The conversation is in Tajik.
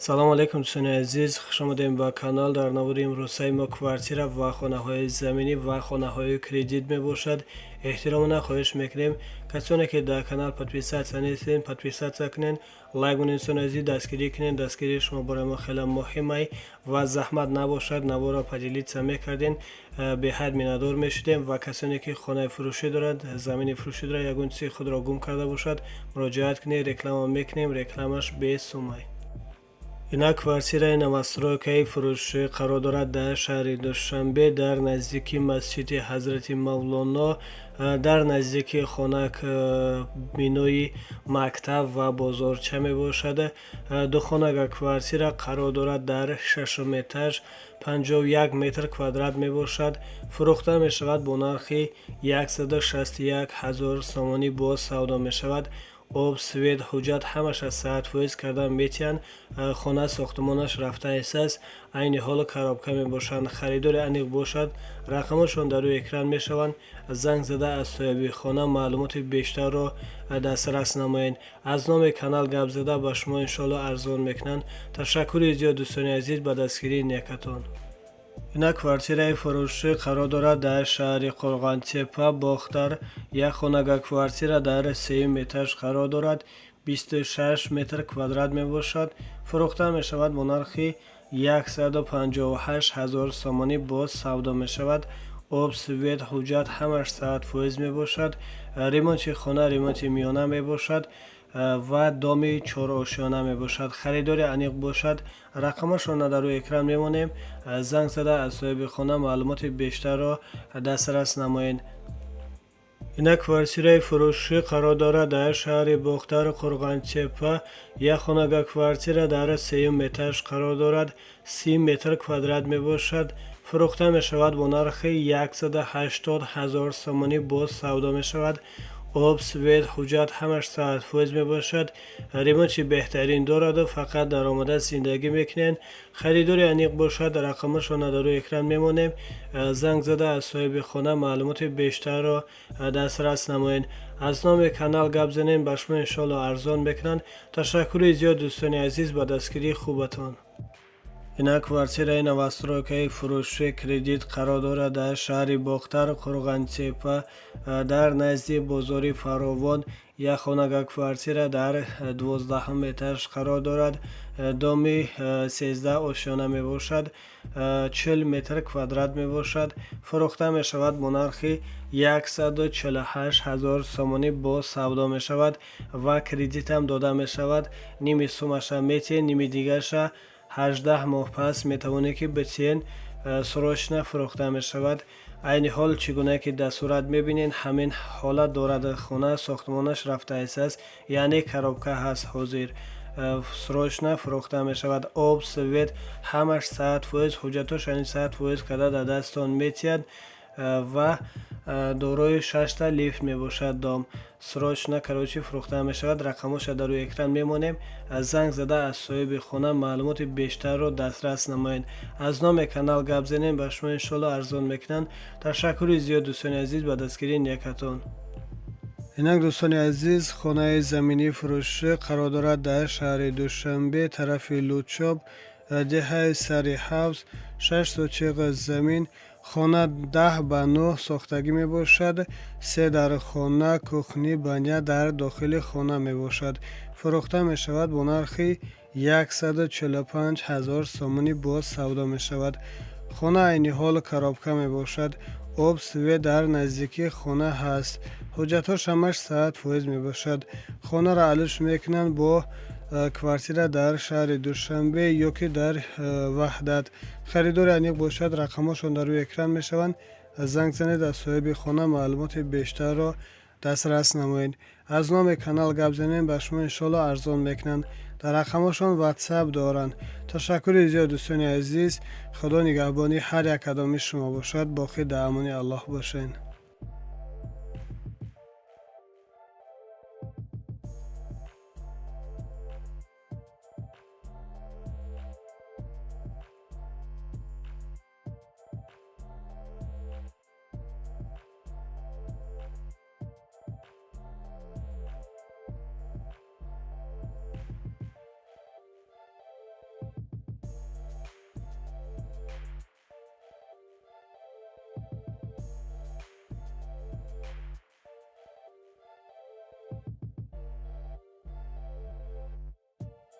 Салому алейкум, дӯстони азиз, хушомадем ба канал. Дар навори имрӯзаи мо квартира ва хонаҳои заминӣ ва хонаҳои кредит мебошад. Эҳтиромона хоҳиш мекунем, касоне ки дар канал подписаться нестед, подписаться кунед, лайк монед. Дӯстони азиз, дастгирӣ кунед. Дастгирии шумо барои мо хеле муҳимай ва заҳмат набошад, наворро поделиться мекардем, беҳад миннатдор мешудем. Ва касоне ки хонаи фурӯшӣ дорад, замини фурӯшӣ дорад, ягон чизи худро гум карда бошад, муроҷиат кунед, реклама мекунем, рекламаш бесумай. Инак, квартираи новостройкаи фурӯшӣ қарор дорад дар шаҳри Душанбе, дар наздики масҷиди Ҳазрати Мавлоно, дар наздики хонак, бинои мактаб ва бозорча мебошад. Духонага квартира қарор дорад дар шашум этаж, 51 метр квадрат мебошад. Фурӯхта мешавад бо нархи 161 ҳазор сомонӣ, боз савдо мешавад. Об, свет, ҳуҷҷат ҳамаша 100% карда метиҳанд. Хона сохтмонаш рафта истааст, айни ҳол коробка мебошанд. Харидори аниқ бошад, рақамашон дар рӯи экран мешаванд, занг зада аз соҳиби хона маълумоти бештарро дастрас намоед. Аз номи канал гап зада, ба шумо иншоалло арзон мекунанд. Ташаккури зиёд, дӯстони азиз, ба дастгирии некатон. Инак, квартираи фурӯшӣ қарор дорад дар шаҳри Қурғонтеппа, Бохтар. Як хонага квартира дар сеюм этаж қарор дорад, 26 метр квадрат мебошад. Фурӯхта мешавад бо нархи 158 ҳазор сомонӣ, боз савдо мешавад. Об, свет, ҳуҷҷат ҳамаш 100% мебошад. Ремонти хона ремонти миёна мебошад ва доми чорошёна мебошад. Харидори аниқ бошад, рақамашонро дар рӯи экран мемонем, занг зада аз соҳиби хона маълумоти бештарро дастрас намоед. Инак, квартираи фурӯшӣ қарор дорад дар шаҳри Бохтар, Қурғонтеппа. Як хонага квартира дар сеюм этаж қарор дорад, 30 метр квадрат мебошад. Фурӯхта мешавад бо нархи 180 ҳазор сомонӣ, боз савдо мешавад. Об, свет, ҳуҷҷат ҳамаш 100% мебошад. Ремонти беҳтарин дораду фақат даромада зиндагӣ мекунед. Харидори аниқ бошад, рақамашонро дар рӯи экран мемонем, занг зада аз соҳиби хона маълумоти бештарро дастрас намоед. Аз номи канал гап занем, ба шумо иншоалло арзон мекунанд. Ташаккури зиёд, дӯстони азиз, ба дастгирии хубатон. Инак, квартираи новостройкаи фурӯши кредит қарор дорад дар шаҳри Бохтар, Қурғонтеппа, дар назди бозори Фаровон. Як хонага квартира дар 12-ҳум этаж қарор дорад, доми 13 ошёна мебошад, 40 метр квадрат мебошад. Фурӯхта мешавад бо нархи 148 ҳазор сомонӣ, боз савдо мешавад ва кредитам дода мешавад. Ними сумаша метиҳед, ними дигарша 18 моҳ пас метавонед ки битиҳед. Срочно фурӯхта мешавад. Айни ҳол чӣ гуна ки дар сурат мебинед, ҳамин ҳолат дорад. Хона сохтмонаш рафта истааст, яъне коробка ҳаст ҳозир. Срочно фурӯхта мешавад. Об, свет ҳамаш 100%, ҳуҷҷатош ани 100% карда дар дасттон метиҳад ва дорои шашта лифт мебошад дом. Срочно, короче, фурӯхта мешавад. Рақамоша дар рӯи экран мемонем, занг зада аз соҳиби хона маълумоти бештарро дастрас намоед. Аз номи канал гап занем, ба шумо иншоалло арзон мекунанд. Ташаккури зиёд, дӯстони азиз, ба дастгирии некатон. Инак, дӯстони азиз, хонаи заминии фурӯшӣ қарор дорад дар шаҳри Душанбе, тарафи Лучоб, деҳаи Сари Ҳавз, 6 сотиқ замин. Хона 10 ба 9 сохтагӣ мебошад. Се дар хона, кухня, баня дар дохили хона мебошад. Фурӯхта мешавад бо нархи 145 ҳазор сомонӣ, боз савдо мешавад. Хона айни ҳол коробка мебошад. Об, свет дар наздикии хона ҳаст. Ҳуҷҷатҳош ҳамаш 100% мебошад. Хонаро алиш мекунанд бо квартира дар шаҳри Душанбе ё ки дар Ваҳдат. Харидори аниқ бошад, рақамҳошон дар рӯи экран мешаванд, занг занед, аз соҳиби хона маълумоти бештарро дастрас намоед. Аз номи канал гап занем, ба шумо иншоалло арзон мекунанд. Дар рақамҳошон ватсап доранд. Ташаккури зиёд, дӯстони азиз. Худо нигаҳбони ҳар як кадоми шумо бошад. Боқӣ дар амони Аллоҳ бошед.